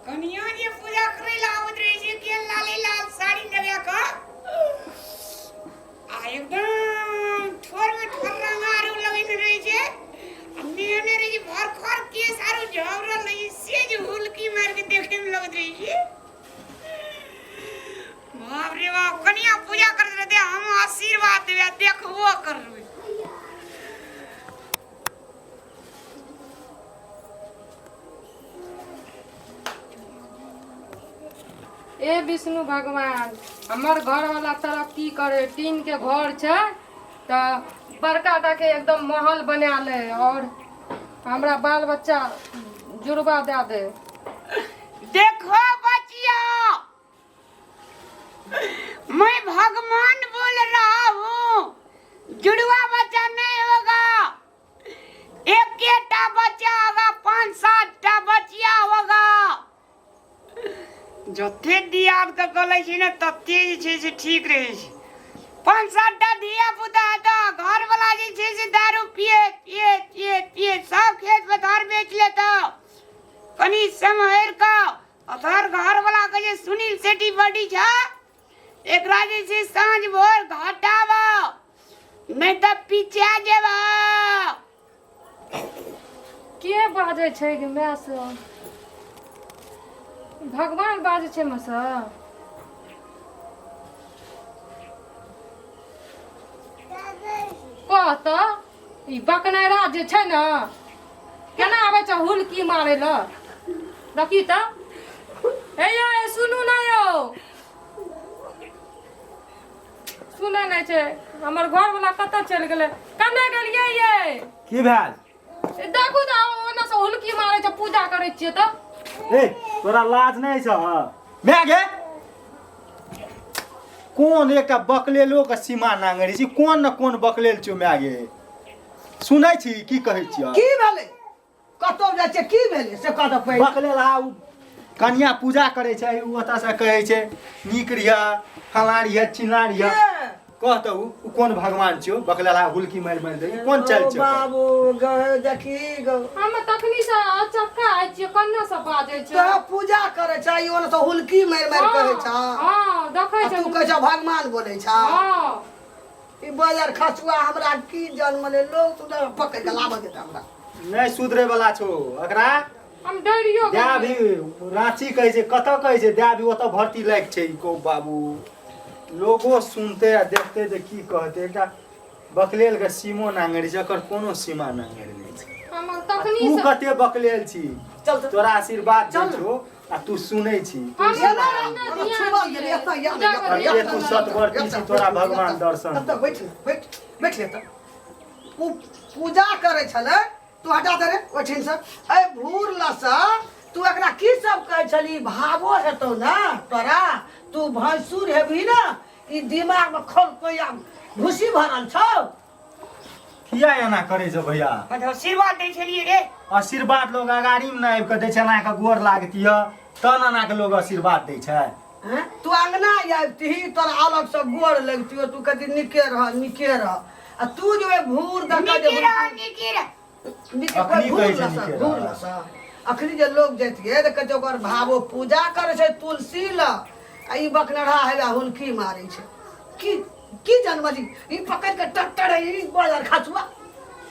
कनिया जे पूजा करै लए आबैत रहै छै के लाले लाल साड़ी लगा कऽ आ एकदम ठोर में ठोर रंग आरू लगेने रहै छै आ नेहने रहै छै भरखर केस आरू झबरल रहै छै से जे हुलकी मारि के देखे में लगैत रहै छै। बाप रे बाप, कनिया पूजा करैत रहते, हम आशीर्वाद देबै आ देखबो करबै। ए विष्णु भगवान, हमर घरवाला तरक्की करे, टीन के घर छै तऽ बड़का टाके एकदम महल बना ले और हमरा बाल बच्चा जुड़वा दए दे। देखो बचिया, मैं भगवान बोल रहा हूँ, जुड़वा बच्चा नहीं होगा, एकेटा बच्चा होगा, 5-7 टा बचिया होगा। जते दियाद के गलै छै ने तते जे छै से ठीक रहै छै। 5-7 टा धिया पुता हेतौ, घर वाला जे छै से दारू पिए पिए पिए पिए सब खेत पथार बेच लेतौ। कनि सम्हरि कऽ तोहर घर वाला के जे सुनील सेठी बड़ी छै, एकरा जे छै साँझ भोर घटाबो, नहि तऽ पीछा जेबो। के बाजै छै गे माय सब? भगवान बाजै छै मसा? कह तऽ ई बकनैरा जे छै ने केना आबै छै हुलकी मारै लए? देखी तऽ। हे यै सुनू ने यौ, सुनै नहि छै। हमर घरवला कतऽ चलि गेलै? कन्ने गेलियै यै? की भेल? ए, देखू तऽ ओना से हुलकी मारै छै, पूजा करै छियै तऽ। ए तोरा लाज नहि छह माय गे? कोन एकटा बकलेलो के सीमा नांगरि छी, कोन न कोन बकलेल छौ माय गे? सुनै छी की कहै छियै? की भेलै? कतौ जाइ छियै, की भेलै से कह तऽ पहिने। बकलेल आ उ कनिया पूजा करै छै, उ ओतऽ से कहै छै नीक रहिह, फलाँ रहिह, चिल्लाँ रहिह। के? कह तऽ उ कोन भगवान छियौ बकलेला हुलकी मारि मारि दै? ई कोन चालि ओ छै? बाबू गए देखी गौ, हम तखनी से अचक्का आइ छियै, कन्ने से बाजै छै। तोरा पूजा करै छै, ई ओने से हुलकी मारि मारि कहै छ। हँ, देखै आ छै। तू कहै छ भगवान बोलै छ। हँ। ई बजर खसुआ हमरा की जन्म ले लोग तू तऽ पकड़ के लाबऽ देता हमरा। नहि सुधरे वाला छौ एकरा। हम डरियो दए गेलियै। भी राँची कहै छै, कतऽ कहै छै, दए भी ओतऽ भर्ती लायक छै ई को बाबू। लोगो सुनते आ देखते जे की कहते, एकटा बकलेल के सीमो नांगरि छै, एकर कोनो सीमा नांगरि नहि छै। हम आ तखनी तू से कते बकलेल छी। चल चल। तोरा आशीर्वाद दै चल। छौ आ तू सुनै छी। हम ये ना, नहि हमरा ध्यान छुबल दियै। गेलै, एतऽ या, पूजा एतऽ, करियै। एतऽ, तू सतवर्ती छी, तोरा भगवान दर्शन एतऽ बैठ ने, बैठ बैठ एतऽ। ओ पूजा करै छलै, तू हटा दे रे ओहिठिनसँ। एहि भूर लसँ तू एकरा की सब कहै छली? भावो हेतौ ने तोरा, तू भैंसुर हेबही ने, ई दिमागमे खल भूसी भरल छौ। किया एना करै छौ भैया? हम तऽ आशीर्वाद दै छलियै रे। आशीर्वाद लोग अगाड़ी में आबि कऽ दै छै, एना कऽ गोर लागतिह तहन एना कऽ लोग आशीर्वाद दै छै। हैं? तू अंगना आबितही तोरा अलग से गोर लगतियो, तू कहती निके रह निके रह, आ तू जो ओहि भूर दऽ कऽ जे निके रह निके रह। निके अखनी भूर कहै छै लसँ निके भूर रह। लसँ अखनी जे लोग जैतियै तऽ कहै छै ओकर भावो पूजा करै छै तुलसी लग, आ ई बकनरहा हेबे हुलकी मारै छै। की की जनमली ई पकड़ के टट्टर है ई बजर खसुआ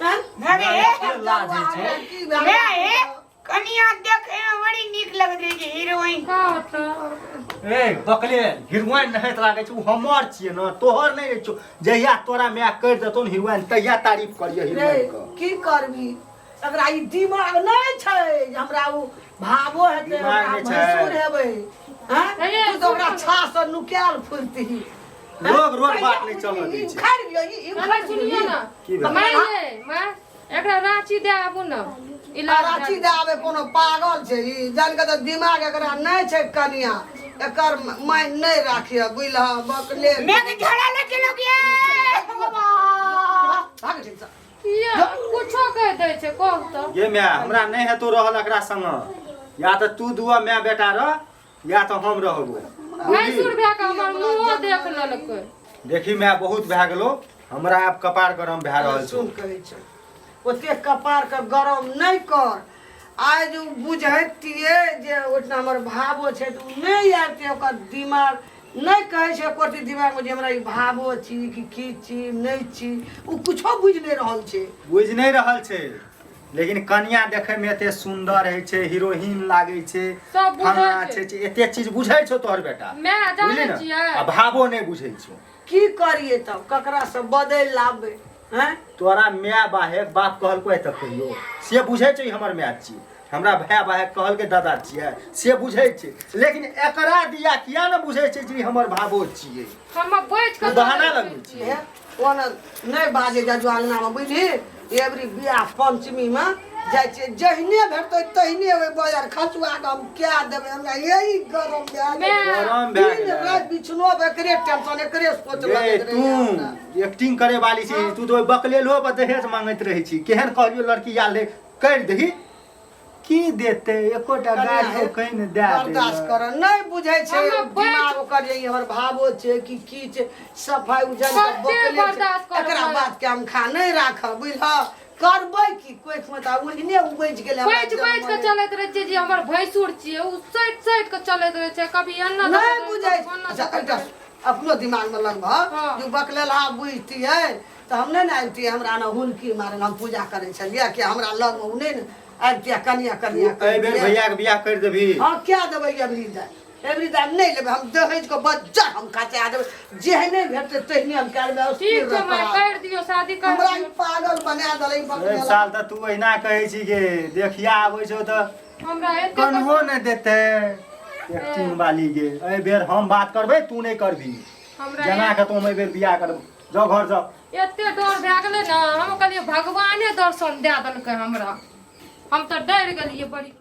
हैं? अरे लाज होइ छै। की भेल? रे कनिया देखे में बड़ी नीक लगैत रहे छै हीरोइन। कह तऽ। ए बकले, हीरोइन नहैत लागै छै, उ हमर छियै ने, तोहर नहि छौ। जहिया तोरा माय करि देतौ ने हीरोइन, तहिया तारीफ करियै रे हीरोइन के। की करबी, एकरा ई दिमाग नहि छै जे हमरा ओ भावो हेतै, दिमाग हमरा नहि छै। भैंसुर हेबै। हैं? हे, तू तऽ ओकरा छाह से नुकायल फुरतिही। लोग रोड बाट नहि चलऽ दै ई छै। उखाड़ि लिअ, ई अरे उखाड़ि सुनियो लिअ। ने की भेल? माय यै माय, एकरा रांची दे आबू ने इलाज। रांची दे आबे कोनो पागल छै ई? जान के तऽ दिमाग एकरा नहि छै। कनिया एकर माय नहि राखिय, बुझलह बकले। मैं के झोला ले चलो गया। भाग ठीक से। किया कुछो कहि दै छै? कह तऽ। ये माय, हमरा नहि हेतौ रहल एकरा संग। या तऽ तू दुआ माय बेटा रह, या तऽ हम रहबो। भैंसुर भए कऽ हमर मुँहो देख लेलकै। देखी माय, बहुत भए गेलो, हमरा आब कपार गरम भए रहल छौ। सुन, कहै छै ओते कपार के गरम नहि कर। आइ जे ओ बुझैतियै जे ओहिठिना हमर भावो छै तऽ ओ नहि आबितै। ओकर दिमाग नहि कहै छै एको रत्ती दिमागमे जे हमरा ई भावो छी कि की छी नहि छी, ओ कुछो बुझि नहि रहल छै। बुझि नहि रहल छै, लेकिन कनिया देखै मे एते सुंदर होइ छै, हीरोइन लागै छै, सब बुझै फलना छै। छै, एते चीज बुझै छौ तोहर बेटा। माय जानै बुझली ने? छियै। आ भावो नहि बुझै छौ। की करियै तब, ककरासँ बदलि लाबबै? हैं तोरा माय बाहेक बाप कहलको आइ तक कहियो? से बुझै छै ई हमर माय छियै, हमरा भाय बाहेक कहलकै दादा छियै, से बुझै छै, लेकिन एकरा दिया किया ने बुझै छै जे ई हमर भावो छियै? हम बैठ तू कऽ बहाना लगबै छियै। हे, ओना नहि बाजै जाजू अङ्गनामे, बुझली? एवरी बियाह पंचमीमे जाइ छियै, जहिने भेटतै तहिने ओहि बजार खसुआ कऽ हम कए देबै। हमरा यही गरम भए गेल। माय, गरम भए दिन गेलै। राति बिछनो पर एकरे टेंशन, एकरे सोच गे लगैत तू रहैए हमरा। एक्टिंग करे वाली छी तू तो ओहि बकलेलो पर दहेज मांगैत रहै छी। केहन कहलियो लड़की आयल रहै, करि दही की देते? एकोटा कनिया गाड़ी हे, कहीं ने दए बर्दाश्त देलक। कर, नहि बुझै छै हमे बैठ- दिमाग ओकर जे ई हमर भावो छै कि की छै। सफाइ उजन के कते बकले छै। बर्दाश्त करबै? एकरा बात के हम खा नहि राखब, बुझलह? करबै की, कोखि मे तऽ ओहिने उबजि गेलै हमरा। बैठ बैठ के जन्मले। चलैत रहै छियै जे हमर भैंसुर छियै, ओ सटि सटि के चलैत रहै छै, कभी एन्ना नहि दऽ बुझै कभी ओन्ना अच्छा दऽ एकटा अपनो दिमाग मे लगभग हाँ। जे बकलेलहा बुझतियै तऽ हम नहि ने अबितियै। हमरा ने हुलकी मारल, हम पूजा करै छलियै कि हमरा लगमे ओ नहि ने अबितियै। कनिया कनिया एहि बेर भैया के बियाह करि देबही? हँ, क्या देबै एबरी दाइ? एबरी दाइ नहि लेबै हम दहेज के बच्चा, हम खसा देबै। जेहने भेटतै तेहने हम कए लेबै। ठीक छै माय, कर दियौ शादी, कर हमरा ई दियौ। पागल बना देलै ई एक बकलेलहा। साल तऽ तू अहिना कहै छी गे, देखिया आबै छौ तऽ हमरा एते कन्हो ने देतै। एक्टिंग वाली गे, एहि बेर हम बात करबै, तू नहि करबही। हमरा जेना के तुम एहि बेर बियाह करब, जाओ घर जाओ। एते डर भए गेलै ने, हम कहलियै भगवाने दर्शन दए देलकै हमरा। हम तऽ डरि गेलियै बड़ी।